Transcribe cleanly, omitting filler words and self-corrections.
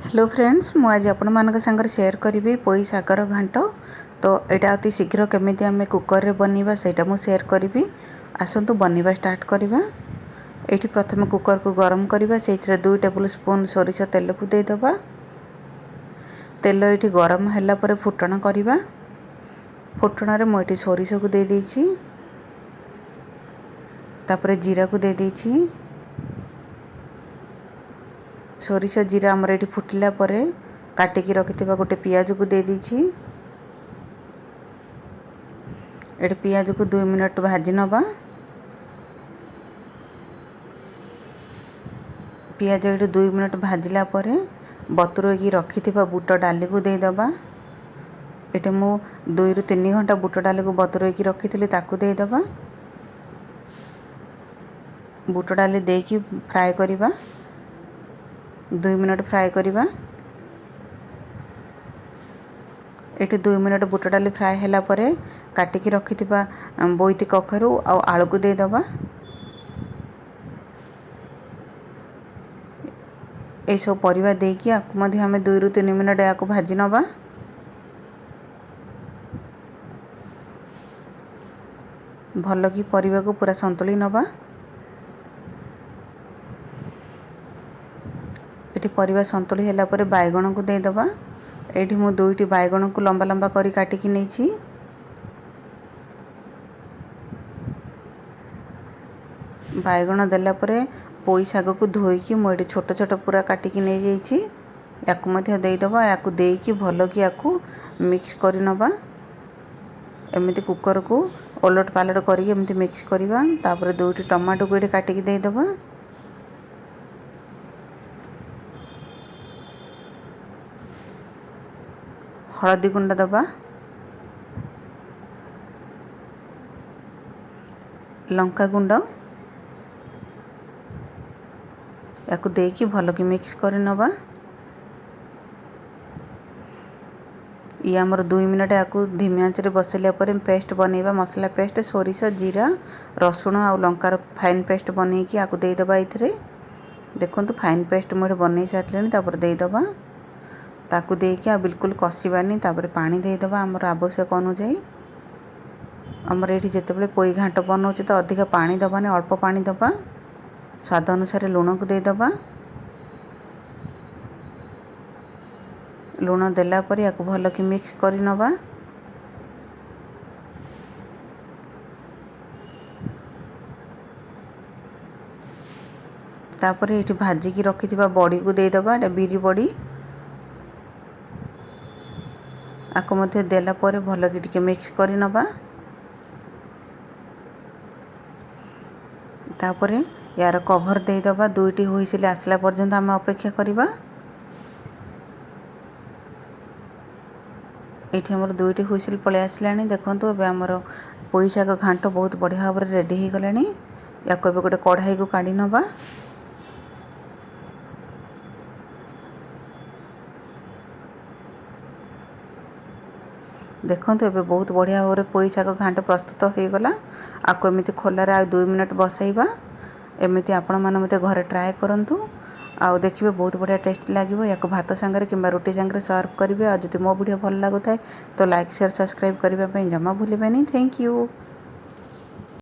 Hello friends, ମୁଁ ଆଜି ଆପଣମାନଙ୍କ ସାଙ୍ଗରେ ସେୟାର କରିବି ପୋଇ ଶାଗର ଘାଣ୍ଟ। ତ ଏଇଟା ଅତି ଶୀଘ୍ର କେମିତି ଆମେ କୁକର୍ରେ ବନେଇବା, ସେଇଟା ମୁଁ ସେୟାର କରିବି। ଆସନ୍ତୁ ବନେଇବା ଷ୍ଟାର୍ଟ କରିବା। ଏଇଠି ପ୍ରଥମେ କୁକର୍କୁ ଗରମ କରିବା। ସେଇଥିରେ 2 ଟେବୁଲ୍ ସ୍ପୁନ୍ ସୋରିଷ ତେଲକୁ ଦେଇଦେବା। ତେଲ ଏଇଠି ଗରମ ହେଲା ପରେ ଫୁଟଣ କରିବା। ଫୁଟଣରେ ମୁଁ ଏଇଠି ସୋରିଷକୁ ଦେଇଦେଇଛି, ତାପରେ ଜିରାକୁ ଦେଇଦେଇଛି। ସୋରିଷ ଜିରା ଆମର ଏଇଠି ଫୁଟିଲା ପରେ କାଟିକି ରଖିଥିବା ଗୋଟେ ପିଆଜକୁ ଦେଇଦେଇଛି। ଏଠି ପିଆଜକୁ 2 ମିନିଟ୍ ଭାଜି ନେବା। ପିଆଜ ଏଇଠି 2 ମିନିଟ୍ ଭାଜିଲା ପରେ ବତୁରେଇକି ରଖିଥିବା ବୁଟ ଡାଲିକୁ ଦେଇଦେବା। ଏଠି ମୁଁ 2ରୁ 3 ଘଣ୍ଟା ବୁଟ ଡାଲିକୁ ବତୁରେଇକି ରଖିଥିଲି, ତାକୁ ଦେଇଦେବା। ବୁଟ ଡାଲି ଦେଇକି ଫ୍ରାଏ କରିବା, 2 ମିନିଟ୍ ଫ୍ରାଏ କରିବା। ଏଠି 2 ମିନିଟ୍ ବୁଟ ଡାଲି ଫ୍ରାଏ ହେଲା ପରେ କାଟିକି ରଖିଥିବା ବୋଇତି କଖାରୁ ଆଉ ଆଳୁକୁ ଦେଇଦେବା। ଏସବୁ ପରିବା ଦେଇକି ଆକୁ ମଧ୍ୟ ଆମେ 2ରୁ 3 ମିନିଟ୍ ଏହାକୁ ଭାଜି ନେବା। ଭଲକି ପରିବାକୁ ପୁରା ସନ୍ତୁଳି ନେବା। ଏଠି ପରିବା ସନ୍ତୁଳି ହେଲା ପରେ ବାଇଗଣକୁ ଦେଇଦେବା। ଏଇଠି ମୁଁ 2ଟି ବାଇଗଣକୁ ଲମ୍ବା ଲମ୍ବା କରି କାଟିକି ନେଇଛି। ବାଇଗଣ ଦେଲା ପରେ ପୋଇ ଶାଗକୁ ଧୋଇକି ମୁଁ ଏଠି ଛୋଟ ଛୋଟ ପୁରା କାଟିକି ନେଇଯାଇଛି, ୟାକୁ ମଧ୍ୟ ଦେଇଦେବା। ୟାକୁ ଦେଇକି ଭଲକି ୟାକୁ ମିକ୍ସ କରିନେବା। ଏମିତି କୁକରକୁ ଓଲଟ ପାଲଟ କରିକି ଏମିତି ମିକ୍ସ କରିବା। ତାପରେ 2ଟି ଟମାଟୋକୁ ଏଠି କାଟିକି ଦେଇଦେବା। ହଳଦୀ ଗୁଣ୍ଡ ଦେବା, ଲଙ୍କା ଗୁଣ୍ଡ, ୟାକୁ ଦେଇକି ଭଲକି ମିକ୍ସ କରିନେବା। ଇଏ ଆମର 2 ମିନିଟ୍ ୟାକୁ ଧିମି ଆଞ୍ଚରେ ବସାଇଲା ପରେ ପେଷ୍ଟ ବନେଇବା। ମସଲା ପେଷ୍ଟ ସୋରିଷ, ଜିରା, ରସୁଣ ଆଉ ଲଙ୍କାର ଫାଇନ୍ ପେଷ୍ଟ ବନେଇକି ୟାକୁ ଦେଇଦେବା ଏଇଥିରେ। ଦେଖନ୍ତୁ, ଫାଇନ୍ ପେଷ୍ଟ ମୁଁ ଏଠି ବନେଇ ସାରିଲିଣି। ତାପରେ ଦେଇଦେବା। ତାକୁ ଦେଇକି ଆଉ ବିଲକୁଲ କଷିବାନି। ତାପରେ ପାଣି ଦେଇଦେବା ଆମର ଆବଶ୍ୟକ ଅନୁଯାୟୀ। ଆମର ଏଇଠି ଯେତେବେଳେ ପୋଇ ଘାଣ୍ଟ ବନାଉଛୁ ତ ଅଧିକ ପାଣି ଦେବାନି, ଅଳ୍ପ ପାଣି ଦେବା। ସ୍ୱାଦ ଅନୁସାରେ ଲୁଣକୁ ଦେଇଦେବା। ଲୁଣ ଦେଲା ପରେ ୟାକୁ ଭଲକି ମିକ୍ସ କରିନେବା। ତାପରେ ଏଇଠି ଭାଜିକି ରଖିଥିବା ବଡ଼ିକୁ ଦେଇଦେବା। ଏଇଟା ବିରି ବଡ଼ି। ଆକୁ ମଧ୍ୟ ଦେଲା ପରେ ଭଲକି ଟିକେ ମିକ୍ସ କରିନେବା। ତାପରେ ୟାର କଭର୍ ଦେଇଦେବା। 2ଟି ହୁଇସିଲ୍ ଆସିଲା ପର୍ଯ୍ୟନ୍ତ ଆମେ ଅପେକ୍ଷା କରିବା। ଏଇଠି ଆମର 2ଟି ହୁଇସିଲ୍ ପଳେଇ ଆସିଲାଣି। ଦେଖନ୍ତୁ, ଏବେ ଆମର ପୋଇ ଶାଗ ଘାଣ୍ଟ ବହୁତ ବଢ଼ିଆ ଭାବରେ ରେଡ଼ି ହେଇଗଲାଣି। ୟାକୁ ଏବେ ଗୋଟେ କଢ଼ାଇକୁ କାଢ଼ି ନେବା। ଦେଖନ୍ତୁ, ଏବେ ବହୁତ ବଢ଼ିଆ ଭାବରେ ପୋଇ ଶାଗ ଘାଣ୍ଟ ପ୍ରସ୍ତୁତ ହୋଇଗଲା। ଆକୁ ଏମିତି ଖୋଲାରେ ଆଉ 2 ମିନିଟ୍ ବସାଇବା। ଏମିତି ଆପଣମାନେ ମଧ୍ୟ ଘରେ ଟ୍ରାଏ କରନ୍ତୁ ଆଉ ଦେଖିବେ ବହୁତ ବଢ଼ିଆ ଟେଷ୍ଟ ଲାଗିବ। ୟାକୁ ଭାତ ସାଙ୍ଗରେ କିମ୍ବା ରୁଟି ସାଙ୍ଗରେ ସର୍ଭ କରିବେ। ଆଉ ଯଦି ମୋ ଭିଡ଼ିଓ ଭଲ ଲାଗୁଥାଏ ତ ଲାଇକ୍, ସେୟାର, ସବସ୍କ୍ରାଇବ୍ କରିବା ପାଇଁ ଜମା ଭୁଲିବେନି। Thank you.